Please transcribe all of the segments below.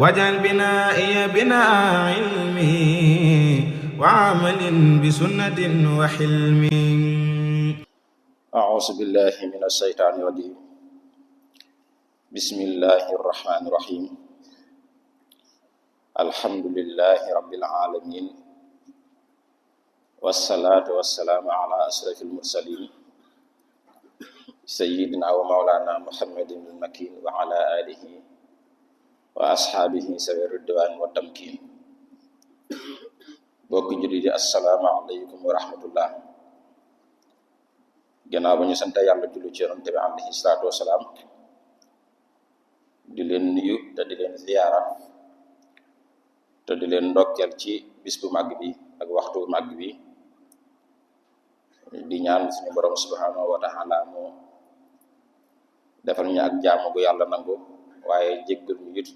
واجعل بنائي بناء علم وعمل بسنة وحلم. أعوذ بالله من الشيطان الرجيم. بسم الله الرحمن الرحيم. الحمد لله رب العالمين، والصلاة والسلام على أشرف المرسلين سيدنا ومولانا محمد المكين وعلى آله وأصحابه سوي الرضوان والتمكين. bokk jullit yi asalaamaaleykum wa rahmatullah. gannaaw ba ñu sant yàlla julli ci yonent bi alayhi salaatu wasalaam, di leen nuyu te di leen ziyaara te di leen ndokkeel ci bis bu màgg bi ak waxtu bu màgg bi, di ñaan suñu borom subhanahu wa ta'ala mu defal ñu ak jaamu gu yàlla nangu, waaye jéggal ñu it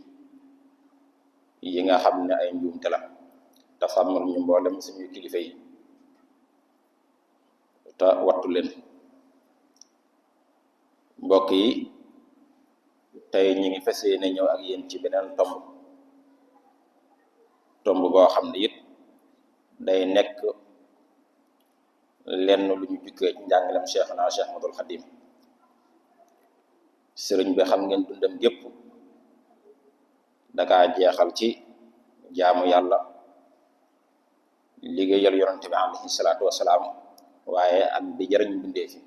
yi nga xam ne ay njuumte la, te sàmmal ñu mboolem suñu kilifa yi te wattu leen. mbokk yi, tey ñi ngi fas yéene ñëw ak yéen ci beneen tomb boo xam ne it day nekk lenn lu ñu jukkee ci njàngalem Cheikhna Cheikh Ahmadul Khadim. sëriñ bi xam ngeen dundam gépp dakaa jeexal ci jaamu yàlla, liggéeyal yonente bi alayhi salaatu wasalaam, waaye ak di jariñ bindee fi,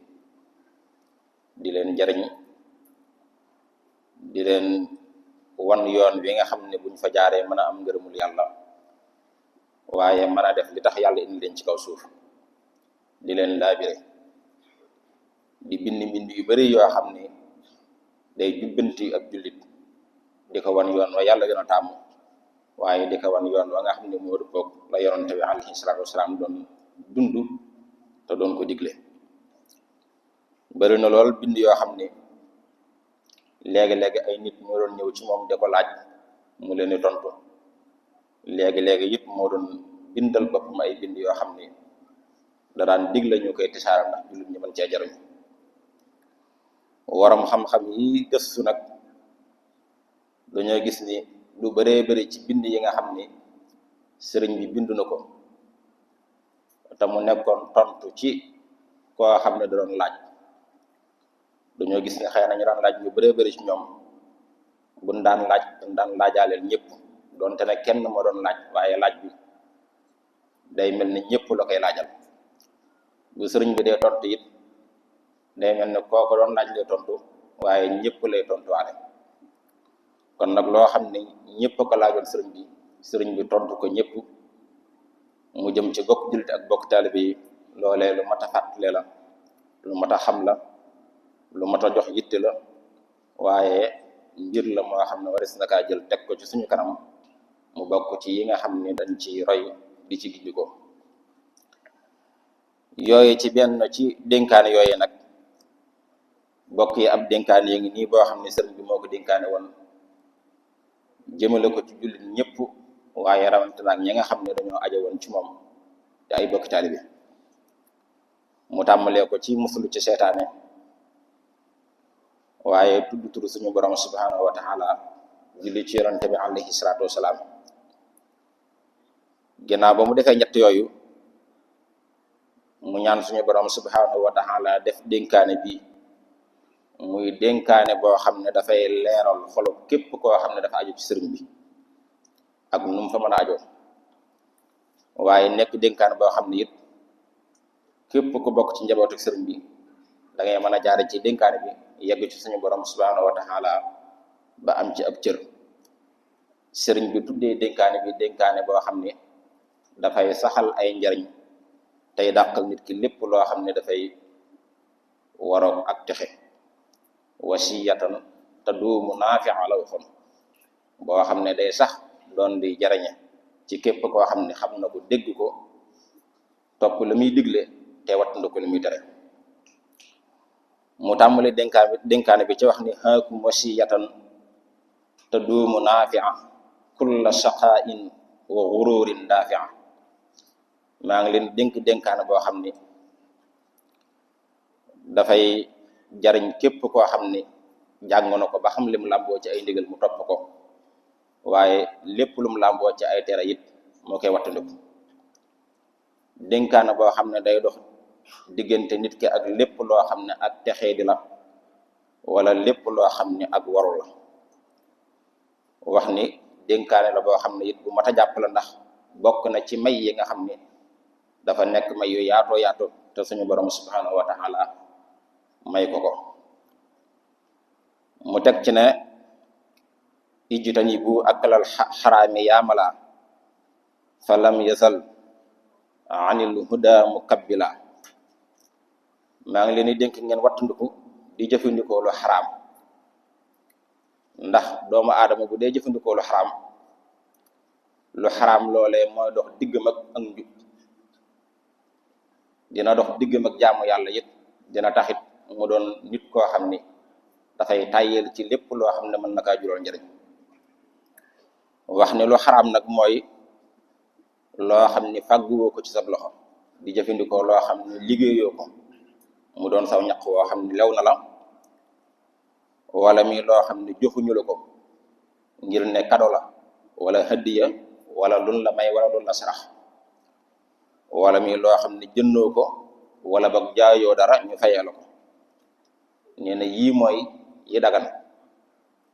di leen jariñ, di leen wan yoon wi nga xam ne buñ fa jaaree mën a am ngërëmul yàlla, waaye mën a def li tax yàlla indi leen ci kaw suuf, di leen laabire, di bind yu bari yoo xam ni day jubbanti ab jullit, di ko wan yoon wa yàlla gën a tàmm, waaye di ko wan yoon wa nga xam ne moo dëppoog la yonente bi alayhi salaatu wasalaam doon dund te doon ko digle. bari na lool bind yoo xam ni léegi-léegi ay nit ñoo doon ñëw ci moom di ko laaj mu leen di tontu, léegi-léegi it moo doon bindal boppam ay bind yoo xam ni da daan digle ñu koy tisaara ndax jullit ñi mën cee jariñ. waram xam-xam yi gëstu nag dañoo gis ni lu baree bari ci bind yi nga xam ni sëriñ bi bind na ko te mu nekkoon tontu ci koo xam ne da doon laaj, dañoo gis ne xëy na ñu daan laaj ñu bëree bëri ci ñoom buñ daan laajaaleel ñëpp, doonte ne kenn moo doon laaj, waaye laaj bi day mel ni ñëpp la koy laajal. bu sëriñ bi dee tontu it day mel ni kooko doon laaj lay tontu, waaye ñëpp lay tontuwaale. kon nag loo xam ne ñëpp ko laajoon sëriñ bi tontu ko ñëpp, mu jëm ci bokk jullit ak bokk taalibe yi, loolee lu mat a fàttale la, lu mat a xam la, lu mat a jox yitte la, waaye mbir la moo xam ne waris na kaa jël teg ko ci suñu kanam, mu bokk ci yi nga xam ne dañ ci roy di ci gindiko. yooyu ci benn ci dénkaane yooyu nag bokk yi ab dénkaane yi ngi nii boo xam ne sëriñ bi moo ko dénkaane woon jëmale ko ci jullit ñëpp, waaye rawante nag ñi nga xam ne dañoo ajo woon ci moom te ay bokki taalibe. mu tàmbalee ko ci musulu ci seytaane, waaye tudd turu suñu borom subhanahu wa ta'ala, julli ci yonente bi alayhi salaatu wasalaam. ginnaaw ba mu defee ñett yooyu, mu ñaan suñu borom subhanahu wa ta'ala def dénkaane bi muy dénkaane boo xam ne dafay leeral xolu képp koo xam ne dafa aju ci sëriñ bi ak nu mu fa mën a ajoo, waaye nekk dénkaane boo xam ne it képp ku bokk ci njabootu sëriñ bi da ngay mën a jaare ci dénkaane bi yegg ci suñu borom subhanahu wa ta'ala ba am ci ab cër. sëriñ bi tuddee dénkaane bi dénkaane boo xam ne dafay saxal ay njariñ tey dàqal nit ki lépp loo xam ne dafay waroog ak texe. wasiyatan taduumu naafi'a la waxoon, boo xam ne day sax doon di jariñe ci képp koo xam ne xam na ko, dégg ko, topp la muy digle te wattandu ko la muy tere. mu tàmbali dénkaane bi ci wax ni haakum wasiyatan taduumu naafi'a kulla shaqaa'in wa ghururin daafi'a. maa ngi leen dénkaane boo xam ni dafay jariñ képp koo xam ni jàng na ko ba xam lim làmboo ci ay ndigal mu topp ko, waaye lépp lum làmboo ci ay tere it moo koy wattandiku dénkaana boo xam ne day dox diggante nit ki ak lépp loo xam ne ak texee di la wala lépp loo xam ne ak waru la wax ni dénkaane la boo xam ne it bu mat a jàpp la ndax bokk na ci may yi nga xam ne dafa nekk may yu yaatoo yaatu te suñu borom subhanahu wa taala may ko mu teg ci ne ijtanibu aklal xaraami yaamala fa lam yazal anil huda mukabbila maa ngi leen di dénk ngeen wattandiku di jëfandikoo lu xaraam ndax doomu aadama bu dee jëfandikoo lu xaraam loolee mooy dox diggam ak njub dina dox diggam ak jaamu yàlla it dina taxit mu doon nit koo xam ni dafay tàyyeel ci lépp loo xam ne mën na kaa jural njëriñ wax ne lu xaraam nag mooy loo xam ni fàgguwoo ko ci sa loxo di jëfandikoo loo xam ne liggéeyoo ko mu doon saw ñaq woo xam ne lew na la wala mi loo xam ne joxuñu la ko ngir ne kado la wala hadiya wala lun la may wala lun la sarax wala mi loo xam ne jëndoo ko wala boog jaayoo dara ñu fayee la ko nee na yii mooy yi dagan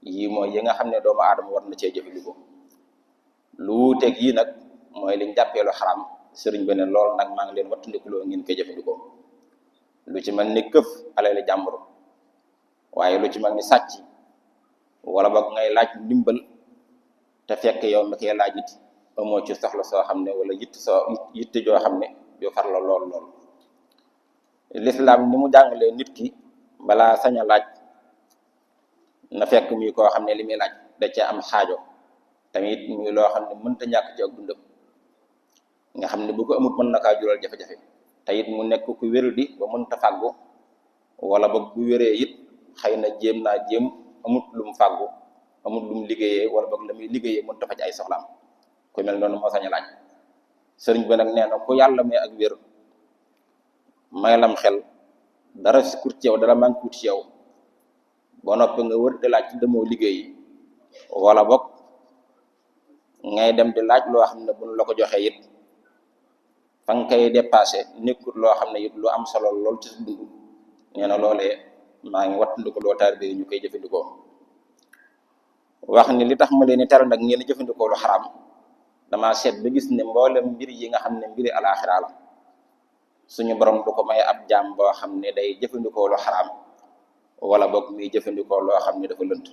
yii mooy yi nga xam ne doomu aadama war na cee jëfandikoo lu wuuteeg yii nag mooy liñ jàppee lu xaraam sëriñ bi ne lool nag maa ngi leen wattandikuloo ngeen koy jëfandikoo lu ci mel ni këf alali jàmbur waaye lu ci mel ni sàcc wala boog ngay laaj ndimbal te fekk yow mi koy laaj it amoo ci soxla soo xam ne wala yitte joo xam ne joo far la lool lislaam ni mu jàngalee nit ki balaa sañ a laaj na fekk muy koo xam ne li muy laaj da cee am xaajo tamit muy loo xam ne mënta ñàkk ci ak dundam nga xam ne bu ko amut mën na kaa jural jafe-jafe te it mu nekk ku wéru di ba mënta fàggu wala ba bu wéree it xëy na jéem amut lum fàggu amut lum liggéeyee wala boog la muy liggéeyee mënta faj ay soxlaam ku mel noonu moo sañ a laaj sëriñ bi nag nee na ku yàlla may ak wér may lam xel dara si kut ci yow dara manquut ci yow ba noppi nga wër di laaj ci demoo liggéey wala boog ngay dem di laaj loo xam ne buñ la ko joxee it fa nga koy dépassé nekkut loo xam ne it lu am solo lool ci sa dund nee na loolee maa ngi wattandiku loo taalibe ñu koy jëfandikoo wax ni li tax ma leen tere nag ngeen jëfandikoo lu xaraam dama seet ba gis ne mboolem mbir yi nga xam ne mbiri alaaxira la suñu borom du ko may ab jaam boo xam ne day jëfandikoo lu xaraam wala boog muy jëfandikoo loo xam ne dafa lënt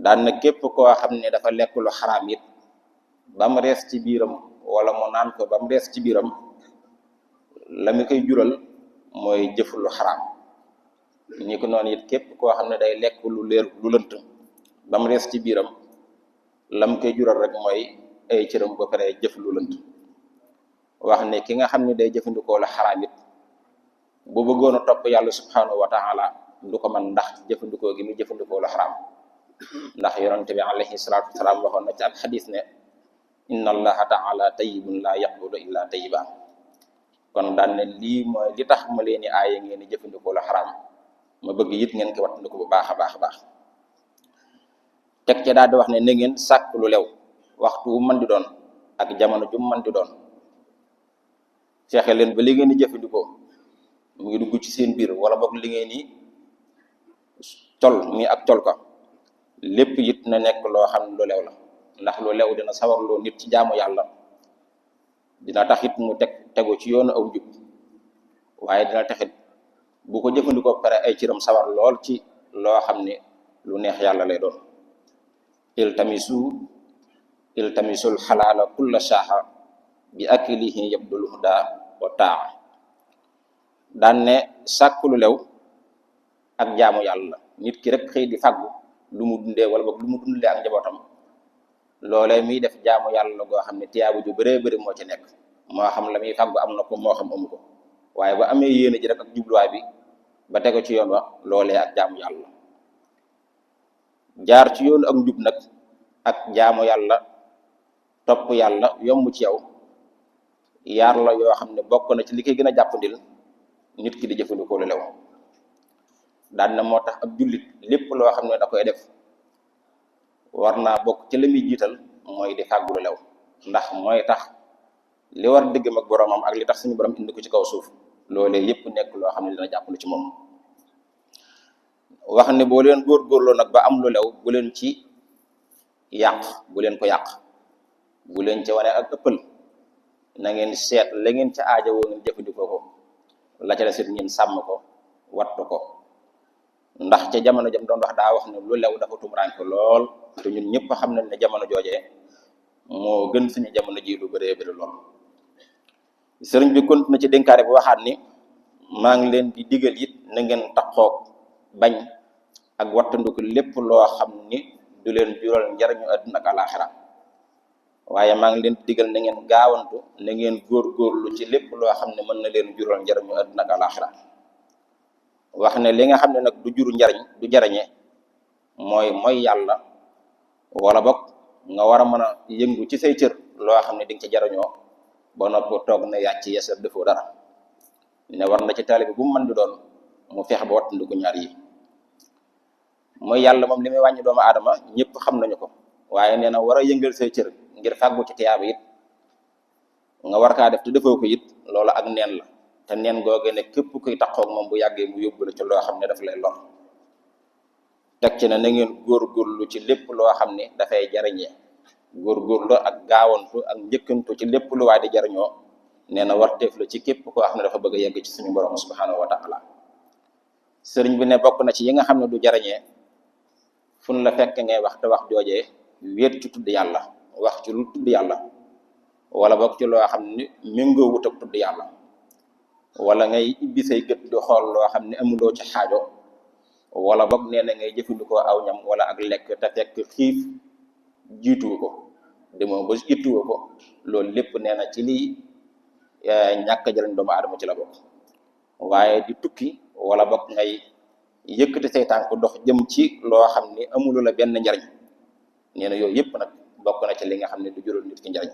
daan na képp koo xam ne dafa lekk lu xaraam it ba mu rees ci biiram wala mu naan ko ba mu rees ci biiram la mi koy jural mooy jëf lu xaraam ni ko noonu it képp koo xam ne day lekk lu leer lu lënt ba mu rees ci biiram lam koy jural rek mooy ay cëram ba pare jëf lu lënt wax ne ki nga xam ne day jëfandikoo la xaraam it bu bëggoon a topp yàlla subhanahu wa taala du ko man ndax jëfandikoo gi muy jëfandikoo la xaraam ndax yonente bi alayhi salatu wasalaam waxoon na ci ab xadis ne inna allaha taala tayyibun la yaqbalu illa tayyiba kon daan ne lii mooy li tax ma leen di aaye ngeen di jëfandikoo la xaraam ma bëgg it ngeen ko wattandiku bu baax a baax teg ca daal di wax ne na ngeen sàkk lu lew waxtu wu mën di doon ak jamono ju mën di doon fexe leen ba li ngeen di jëfandikoo mu ngi dugg ci seen biir wala boog li ngeen di col muy ak col ko lépp it na nekk loo xam ne lu lew la ndax lu lew dina sawarloo nit ci jaamu yàlla dina taxit mu tegu ci yoonu aw njub waaye dina taxit bu ko jëfandikoo pare ay ciram sawar lool ci loo xam ne lu neex yàlla lay doon iltamisul xalaala kulla shaaha bi aklihi yabdul huda wa taa daan ne sàkk lu lew ak jaamu yàlla nit ki rek xëy di fàggu lu mu dundee wala boog lu mu dundalee ak njabootam loolee muy def jaamu yàlla goo xam ne tiyaabu ju bëree bëri moo ci nekk moo xam la muy fàggu am na ko moo xam amu ko waaye ba amee yéene ji rek ak jubluwaay bi ba tegu ci yoon wa loolee ak jaamu yàlla jaar ci yoonu ak njub nag ak jaamu yàlla topp yàlla yomb ci yow yaar la yoo xam ne bokk na ci li koy gën a jàppandil nit ki di jëfandikoo lu lew daan na moo tax ab jullit lépp loo xam ne da koy def war naa bokk ci la muy jiital mooy di fàggu lu lew ndax mooy tax li war diggam ak boromam ak li tax suñu borom indi ko ci kaw suuf loolee yépp nekk loo xam ne dina jàppale ci moom. wax ne boo leen góorgóorloo nag ba am lu lew bu leen ci yàq bu leen ko yàq bu leen ci wane ak ëppal na ngeen seet la ngeen ca aajowoo ngeen jëfandikoo ko la ca des it ngeen sàmm ko wattu ko ndax ca jamono jam doon wax daa wax ne lu lew dafa tumuraanke lool te ñun ñëpp xam nañ ne jamono joojee moo gën suñu jamono ji lu bëree bëri lool. sëriñ bi continue ci dénkaare bi waxaat ni maa ngi leen di digal it na ngeen taxoog bañ ak wattandiku lépp loo xam ni du leen jural njariñu àdduna ak àlaaxira waaye maa ngi leen di digal na ngeen gaawantu na ngeen góorgóorlu ci lépp loo xam ne mën na leen jural njariñu àdduna ak àlaaxira wax ne li nga xam ne nag du juru njariñ du jariñe mooy yàlla wala bokk nga war a mën a yëngu ci say cër loo xam ne di nga ci jariñoo ba nopp toog na yàcc yeesal defoo dara ne war na ci taalibe bu mu mën di doon mu feex ba wattandiku ñaar yi mooy yàlla moom li muy wàññi doomu aadama ñëpp xam nañu ko waaye nee na war a yëngal say cër ngir fàggu ci tiyaaba it nga war kaa def te defoo ko it loolu ak neen la te neen googe ne képp kuy taxoog moom bu yàggee mu yóbbu la ci loo xam ne daf lay lor teg ci ne na ngeen góorgóorlu ci lépp loo xam ne dafay jariñee góorgóorlu ak gaawantu ak njëkkantu ci lépp lu waay di jariñoo nee na warteef la ci képp koo xam ne dafa bëgg a yegg ci suñu borom subhanahu wa taala. sëriñ bi ne bokk na ci yi nga xam ne du jariñee fun la fekk ngay wax te wax joojee wéet ci tudd yàlla wax ci lu tudd yàlla wala bokk ci loo xam ne méngoo wut ak tudd yàlla wala ngay ibbi say gët di xool loo xam ne amuloo ci xaajo wala bokk nee na ngay jëfandikoo aw ñam wala ak lekk te fekk xiif jiituwu ko demoo ba ittuwu ko loolu lépp nee na ci lii ñàkk jëriñ doomu aadama ci la bokk. waaye di tukki wala bokk ngay yëkkati say tànk dox jëm ci loo xam ne amulu la benn njariñ nee na yooyu yëpp nag bokk na ci li nga xam ne du jural nit ki njariñ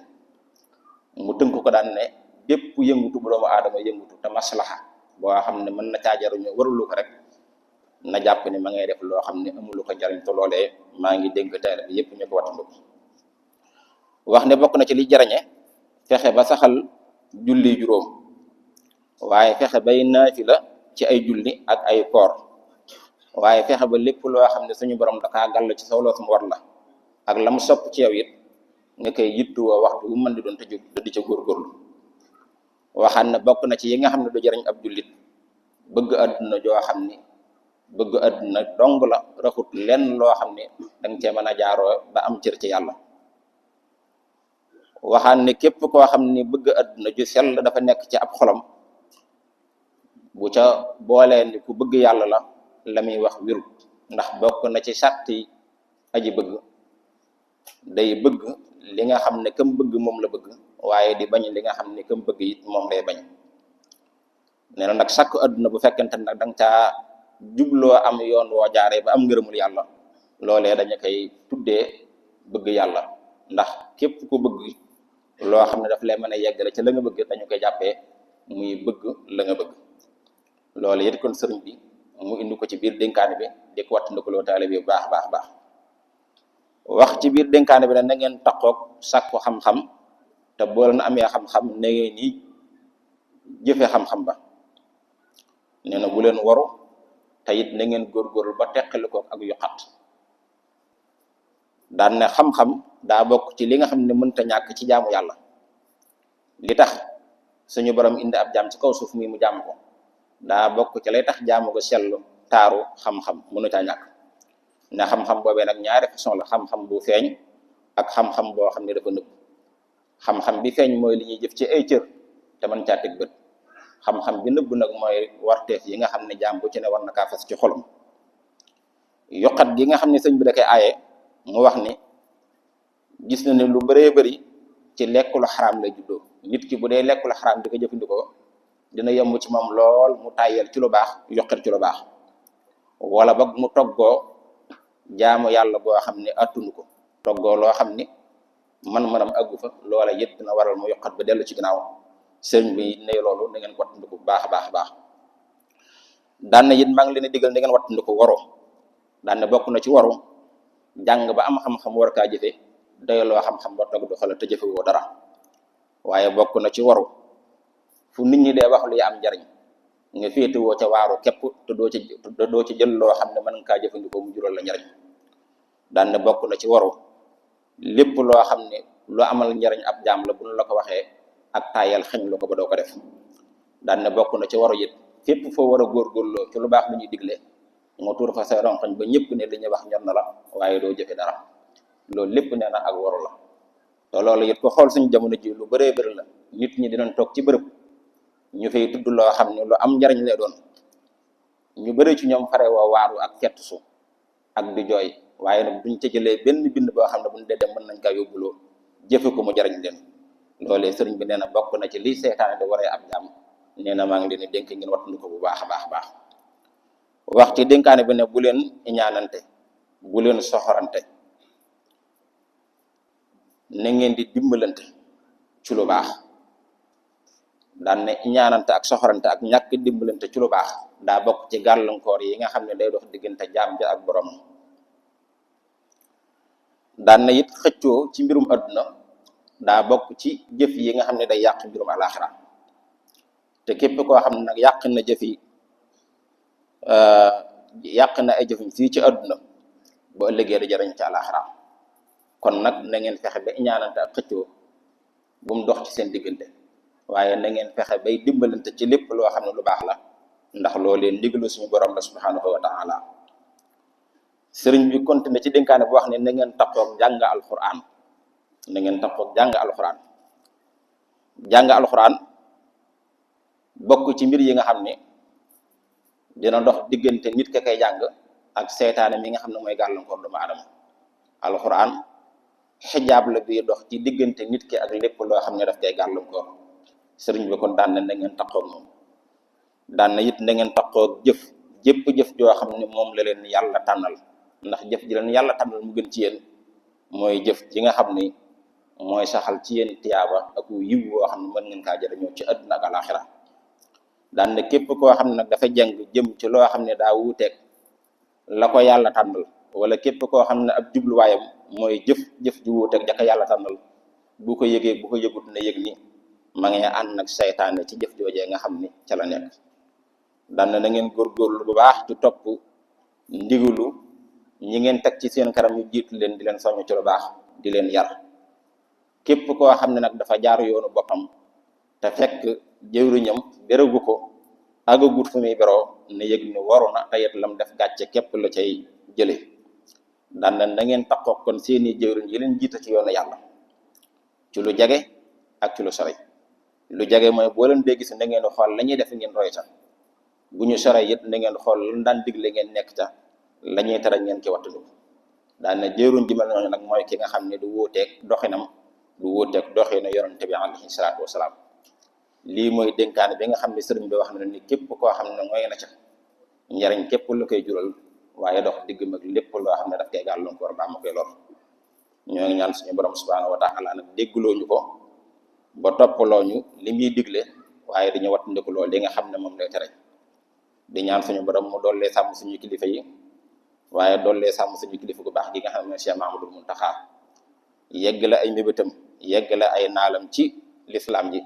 mu tënk ko daan ne bépp yëngutu bu doomu aadama yëngutu te maslaxa boo xam ne mën na caa jariñu warulu ko rek na jàpp ne ma ngay def loo xam ne amulu ko njariñ te loolee maa ngi dénk teel bi yëpp ñu ko wattandu wax ne bokk na ci li jariñe fexe ba saxal julli juróom waaye fexe bay naafila ci ay julli ak ay koor waaye fexe ba lépp loo xam ne suñu borom dakaa gàll ci saw loos mu war la ak la mu sopp ci yow it nga koy yittuwoo waxtu bu mën di doon te jóg di ca góorgóorlu waxaan ne bokk na ci yi nga xam ne du jariñ ab jullit bëgg àdduna joo xam ni bëgg àdduna dong la raxut lenn loo xam ne danga cee mën a jaaroo ba am cër ci yàlla waxaan ne képp koo xam ne bëgg àdduna ju sell dafa nekk ci ab xolam bu ca boolee ni ku bëgg yàlla la muy wax wirut ndax bokk na ci sàtti aji bëgg day bëgg li nga xam ne kam bëgg moom la bëgg waaye di bañ li nga xam ne kam bëgg it moom lay bañ nee na nag sàkku àdduna bu fekkente nag danga caa jubloo am yoon woo jaaree ba am ngërëmul yàlla loolee dañu koy tuddee bëgg yàlla ndax képp ku bëgg loo xam ne daf lay mën a yeggale ci la nga bëgg dañu koy jàppee muy bëgg la nga bëgg loolu it kon sëriñ bi mu indi ko ci biir dénkaane bi di ko wattandikuloo taale bi bu baax baax baax wax ci biir dénkaane bi ne na ngeen takkoog sàkku xam-xam te boo leen amee xam-xam na ngeen ni jëfe xam-xam ba nee na bu leen waru te it na ngeen góorgóorlu ba teqali ko ak yuqat daan ne xam-xam daa bokk ci li nga xam ne mënta ñàkk ci jaamu yàlla li tax suñu borom indi ab jaam ci kaw suuf mi mu jaam ko daa bokk ci lay tax jaamu ko sellu taaru xam-xam mënu caa ñàkk ndax xam-xam boobee nag ñaari façon la xam-xam bu feeñ ak xam-xam boo xam ne dafa nëbb xam-xam bi feeñ mooy li ñuy jëf ci ay cër te mën caa teg bët xam-xam bi nëbb nag mooy warteef yi nga xam ne jaam bu ci ne war na kaa fas ci xolam yokkat gi nga xam ne sëñ bi da koy aaye mu wax ni gis na ne lu bëree bëri ci lekk lu xaraam lay juddoo nit ki bu dee lekk lu xaraam di ko jëfandikoo dina yomb ci moom lool mu tàyyel ci lu baax yokkat ci lu baax wala boog mu toggoo jaamu yàlla boo xam ne attunu ko toggoo loo xam ni man-manam aggu fa loola it dina waral mu yokkat ba dellu ci ginnaaw sëñ bi ne loolu na ngeen wattandiku bu baax a baax a baax daan na it maa ngi leen di digal na ngeen wattandiku waru daan na bokk na ci waru jàng ba am xam-xam war kaa jëfe doyloo xam-xam ba toog du xoolal te jëfe woo dara. waaye bokk na ci waru fu nit ñi dee wax lu am njariñ nga féetewoo ca waaru képp te doo ci jël loo xam ne mën nga kaa jëfandikoo mu jural la njariñ. daan ne bokk na ci waru lépp loo xam ne lu amal njariñ ab jaam la bu nu la ko waxee ak taayal xañ la ko ba doo ko def. daan ne bokk na ci waru it fépp foo war a góorgóorloo ci lu baax lu ñuy digle nga tuur fa say ronxañ ba ñëpp ne li ñuy wax ñor na la waaye doo jëfe dara. loolu lépp nee na ak waru la. te loolu it ko xool suñu jamono ji lu bëree bëri la nit ñi dinañ toog ci bërëb ñu fay tudd loo xam ne lu am njariñ lay doon ñu bëri ci ñoom xare woo waaru ak fett su ak di jooy waaye nag duñ ca jëlee benn bind boo xam ne buñ dee dem mën nañ kaa yóbbuloo jëfe ko mu jariñ leen. loolee sëriñ bi nee na bokk na ci lii seytaane di waree ab jaam. nee na maa ngi leen di dénk ngeen wattandu ko bu baax a baax a baax. wax ci dénkaane bi ne bu leen iñaanante bu leen soxorante na ngeen di dimbalante ci lu baax. daan ne iñaanante ak soxorante ak ñàkk dimbalante ci lu baax daa bokk ci gàllankoor yi nga xam ne day dox diggante jaam ja ak borom. daan na it xëccoo ci mbirum adduna daa bokk ci jëf yi nga xam ne day yàq mbirum alaxira te képp koo xam ne nag yàq na jëf yi yàq na ay jëfam fii ci adduna ba ëllëgee da jariñ ci alaxira. kon nag na ngeen fexe ba iñaanante ak xëccoo bu mu dox ci seen diggante waaye na ngeen fexe bay dimbalante ci lépp loo xam ne lu baax la ndax loolee ndigalu suñu borom la subhanahu wa taala. sëriñ bi continué ci dénkaane bu wax ne na ngeen tappoog jàng alquran. na ngeen tappoog jàng alquran. jàng alquran bokk ci mbir yi nga xam ne dina dox diggante nit ka kay jàng ak seytaane mi nga xam ne mooy gàllankoor doomu aadama. alquran xijaab la bi dox ci diggante nit ki ak lépp loo xam ne daf koy gàllankoor. sëriñ bi kon daan na ngeen takkoog moom. daan na it na ngeen takkoog jëpp jëf joo xam ne moom la leen yàlla tànnal ndax jëf ji leen yàlla tànnal mu gën ci yéen mooy jëf ji nga xam ni mooy saxal ci yéen tiyaaba ak yiw woo xam ne mën ngeen kaa jëriñoo ci àdduna ak alaxira. daan na képp koo xam ne nag dafa jàng jëm ci loo xam ne daa wuuteeg la ko yàlla tànnal wala képp koo xam ne ab jubluwaayam mooy jëf ju wuuteeg jaka yàlla tànnal bu ko yëgee bu ko yëgut na yëg ni ma ngi ànd nag saytaane ci jëf joojee nga xam ni ca la nekk. daan na ngeen góorgóorlu bu baax ci topp ndigalu ñi ngeen teg ci seen kanam ñu jiitu leen di leen soññ ci lu baax di leen yar. képp koo xam ne nag dafa jaar yoonu boppam te fekk jëwriñam bérégu ko agagut fu muy beroo ne yëg ni waru na te it lam def gàcce képp la cay jële. daan na ngeen takkook kon seeni jëwriñ yi leen jiita ci yoonu yàlla ci lu jege ak ci lu sori. lu jege mooy boo leen dee gis na ngeen xool la ñuy def ngeen roy ca bu ñu sore it na ngeen xool lan daan digle ngeen nekk ca la ñuy tere ngeen ci wattandu. daan na jëwriñ ji mel noonu nag mooy ki nga xam ne du wuuteeg doxinam du wuuteeg doxinu yonente bi alayhi salaatu wasalaam. lii mooy dénkaane bi nga xam ne sëriñ bi wax na ni képp koo xam ne mooy na ca njariñ képp lu koy jural waaye dox digg mag lépp loo xam ne daf koy gàllankoor ba ma koy lor. ñoo ngi ñaan suñu borom subhanahu wa taala nag déggloo ñu ko ba toppaloo ñu li muy digle waaye dañu wattandiku loolu li nga xam ne moom lay tere. di ñaan suñu borom mu dollee sàmm suñu kilifa yi waaye dollee sàmm suñu kilifa gu baax gi nga xam ne Cheikh Mahamadul Muntaxa yegg la ay mébétam yegg la ay naalam ci lislaam ji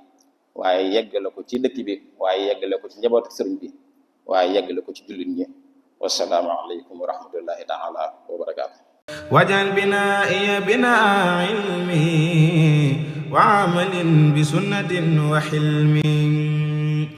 waaye yegg la ko ci dëkk bi waaye yegg la ko ci njabootu sëriñ bi waaye yegg la ko ci jullit ñi. wassalaamu aleykum wa rahmatullahi taala wa barakaatu. wajal binaa'iya binaa ilmi wa amalin bi sunnatin wa hilmi